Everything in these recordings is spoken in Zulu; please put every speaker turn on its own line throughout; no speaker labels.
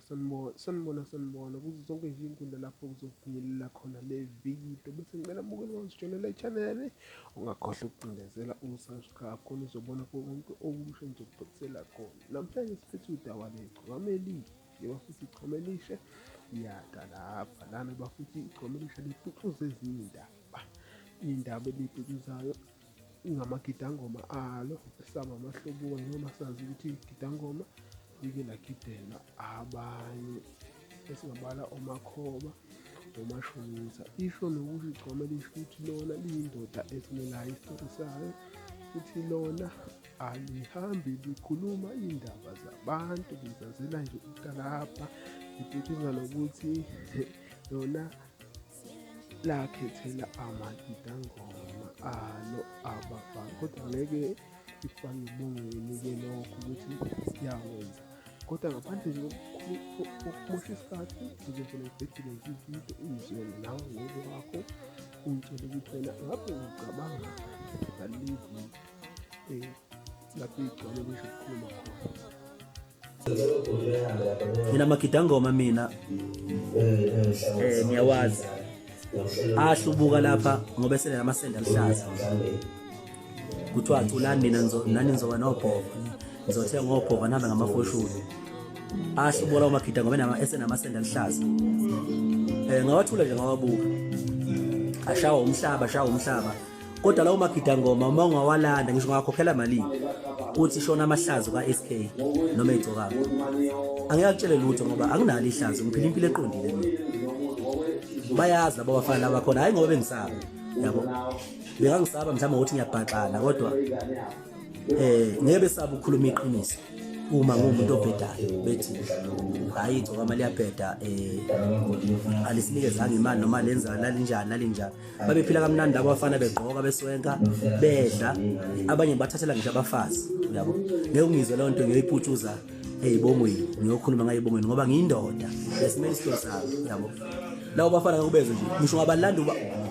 Sanibona, sanibona, sanibona kuzo zonke nje iy'nkundla lapho kuzofinyelela khona le video. Bese ngicela mbukeli wangisijoyinela i-channel, ungakhohlwa ukucindezela u-subscribe khona uzobona konke okusha engizokuphathela khona. Namhlanje siphethe udaba legcokama elihle, bafuthi igcokama elisha liyada lapha lana, bafuthi igcokama elisha liputshuza ezinye iy'ndaba, iy'ndaba eliy'putshuzayo ingamagidangoma alo esaba amahlubuka noma sazi ukuthi igidangoma like lagidela abanye esingabala omakhoba nomashonisa. Isho nokusho igcoma lisho ukuthi lona liyindoda esimelayo isitori sayo, futhi lona alihambi likhuluma iy'ndaba zabantu, lizazela nje utalabha, liputshuza nokuthi lona lakhethela amagidangoma alo abafana, kodwa ngeke ikufake ibongweni-ke lokho ukuthi yakwenza. Kodwa ngaphandle nje kokumosha isikhathi, ngizovele ngibhedele nje ividiyo uyizwele nawe ngokwakho, ungitshele ukuthi wena ngabe ucabanga ngale video lapho igcwale lisho ukukhuluma khona.
Mina magidangoma mina ngiyawazi ahlubuka lapha ngoba esele namasende aluhlaza, kuthiwa culani nina nani nizoba nobhova, nizothenga obhova nihambe ngamafosholo. Ahlubuka lawo magida ngoba esenamasende aluhlaza. Ngawathula nje ngawabuka, ashawa umhlaba, ashawa umhlaba. Kodwa lawo magidangoma uma ungawalanda ngisho ungawakhokhela malini, uthi shona amahlazo ka-SK noma igcokama, angeke akutshele lutho ngoba anginalo ihlazo, ngiphila impilo eqondile mina. Bayazi labo bafana laba khona, hhayi ngoba bengisaba, yabo bengangisaba mhlawumbe ngokuthi ngiyabhaxana, kodwa ngeke besaba ukukhuluma iqiniso uma nguwumuntu obhedayo, bethi hhayi igcokama liyabheda, alisinikezanga imali noma lenza lalinjani lalinjani. Babephila kamnandi labo bafana, begqoka, beswenka, bedla, abanye bathathela ngisho abafazi, uyabo. Ngeke ungizwe leyo nto ngiyoyiputshuza ey'bongweni, ngiyokhuluma ngayo ey'bongweni ngoba ngiyindoda esimele isitori sami, uyabo. Labo bafana ngakubezwe nje, ngisho ungabalanda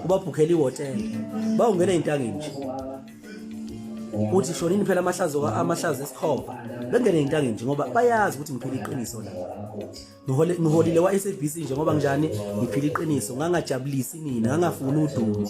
ubabhukhela ihhotela, bawungena ey'ntangeni nje, uthi shonini phela amahlazo, amahlazo esikhova, bengene ey'ntangeni nje ngoba bayazi ukuthi ngiphila iqiniso la. Ngiholile wa-SABC nje ngoba njani ngiphila iqiniso, ngangajabulisi nina, ngangafuni udumo.